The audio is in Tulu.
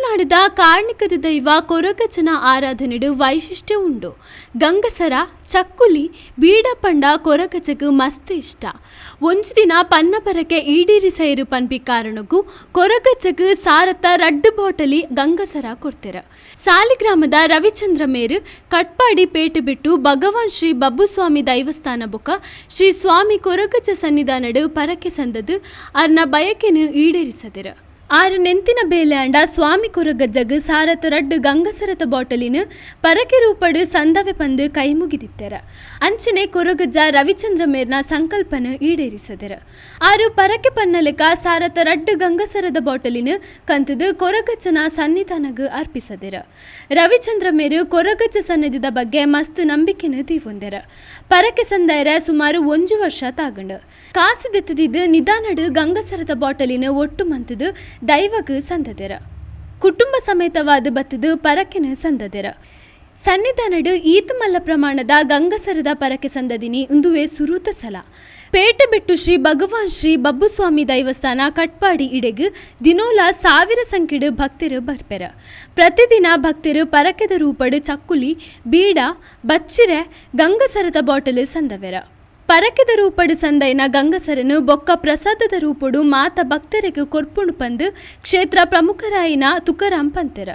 ತುಳುನಾಡುದ ಕಾರ್ಣಿಕದ ದೈವ ಕೊರಗಜ್ಜನ ಆರಾಧನೆಡ್ ವೈಶಿಷ್ಟ್ಯ ಉಂಡು. ಗಂಗಸರ, ಚಕ್ಕುಲಿ, ಬೀಡ ಪಂಡ ಕೊರಗಜ್ಜಗ್ ಮಸ್ತ್ ಇಷ್ಟ. ಒಂಜಿ ದಿನ ಪನ್ನ ಪರಕೆ ಈಡೇರಿಸಯೆರ್ ಪನ್ಪಿ ಕಾರಣೊಗು ಕೊರಗಜ್ಜಗ್ ಸಾರತ್ತ ರಡ್ಡ್ ಬಾಟಲಿ ಗಂಗಸರ ಕೊರ್ತೆರ್. ಸಾಲಿಗ್ರಾಮದ ರವಿಚಂದ್ರ ಮೇರ್ ಕಟ್ಪಾಡಿ ಪೇಟೆಬೆಟ್ಟು ಭಗವಾನ್ ಶ್ರೀ ಬಬ್ಬುಸ್ವಾಮಿ ದೈವಸ್ಥಾನ ಬೊಕ್ಕ ಶ್ರೀ ಸ್ವಾಮಿ ಕೊರಗಜ್ಜ ಸನ್ನಿಧಾನಡ್ ಪರಕೆ ಸಂದದ್ ಅರ್ನ ಬಯಕೆನ್ ಈಡೇರಿಸದೆರ್. ಆರ್ ನೆಂತಿನ ಬೇಲೆ ಆಂಡ ಸ್ವಾಮಿ ಕೊರಗಜ್ಜಗ್ ಸಾರತ್ತ ರಡ್ಡ್ ಗಂಗಸರತ ಬಾಟಲಿನ್ ಪರಕೆ ರೂಪಡ್ ಸಂದವೆ ಪಂದ್ ಕೈ ಮುಗಿದಿತ್ತೆರ್. ಅಂಚನೆ ಕೊರಗಜ್ಜ ರವಿಚಂದ್ರ ಮೇರ್ನ ಸಂಕಲ್ಪನ್ ಈಡೇರಿಸದೆರ್. ಆರ್ ಪರಕೆ ಪನ್ನಲೆಕ ಸಾರತ್ತ ರಡ್ಡ್ ಗಂಗಸರದ ಬಾಟಲಿನ್ ಕಂತುದು ಕೊರಗಜ್ಜನ ಸನ್ನಿಧಾನಗ್ ಅರ್ಪಿಸದೆರ್. ರವಿಚಂದ್ರ ಮೇರ್ ಕೊರಗಜ್ಜ ಸನ್ನಿಧಿದ ಬಗ್ಗೆ ಮಸ್ತ್ ನಂಬಿಕೆನ್ ದೀವೊಂದೆರ್. ಪರಕೆ ಸಂದಾಯೆರೆ ಸುಮಾರು ಒಂಜಿ ವರ್ಷ ತಾಗ್ಂಡ್. ಕಾಸ್ ದೆತ್ತ್ ದೀದ್ ನಿದಾನಡ್ ಗಂಗಸರದ ಬಾಟಲಿನ್ ಒಟ್ಟು ಮಂತುದು ದೈವಗ್ ಸಂದದೆರ್. ಕುಟುಂಬ ಸಮೇತವಾದ್ ಬತ್ತುದು ಪರಕೆನ್ ಸಂದದೆರ್. ಸನ್ನಿಧಾನಡ್ ಈತ್ ಮಲ್ಲ ಪ್ರಮಾಣದ ಗಂಗಸರದ ಪರಕೆ ಸಂದದಿನಿ ಉಂದುವೇ ಸುರೂತ ಸಲ. ಪೇಟೆಬೆಟ್ಟು ಶ್ರೀ ಭಗವಾನ್ ಶ್ರೀ ಬಬ್ಬುಸ್ವಾಮಿ ದೈವಸ್ಥಾನ ಕಟ್ಪಾಡಿ ಇಡೆಗ್ ದಿನೋಲ ಸಾವಿರ ಸಂಖ್ಯೆಡ್ ಭಕ್ತೆರ್ ಬರ್ಪೆರ್. ಪ್ರತಿದಿನ ಭಕ್ತೆರ್ ಪರಕೆದ ರೂಪಡ್ ಚಕ್ಕುಲಿ, ಬೀಡ, ಬಚ್ಚಿರೆ, ಗಂಗಸರದ ಬಾಟಲ್ ಸಂದವೆರ್. ಪರಕೆದ ರೂಪಡ್ ಸಂದಯಿನ ಗಂಗಸರನ್ ಬೊಕ್ಕ ಪ್ರಸಾದದ ರೂಪೊಡು ಮಾತ ಭಕ್ತೆರೆಗ್ ಕೊರ್ಪುಂಡು ಪಂದ್ ಕ್ಷೇತ್ರ ಪ್ರಮುಖರಾಯಿನ ತುಕಾರಾಂ ಪಂತೆರ್.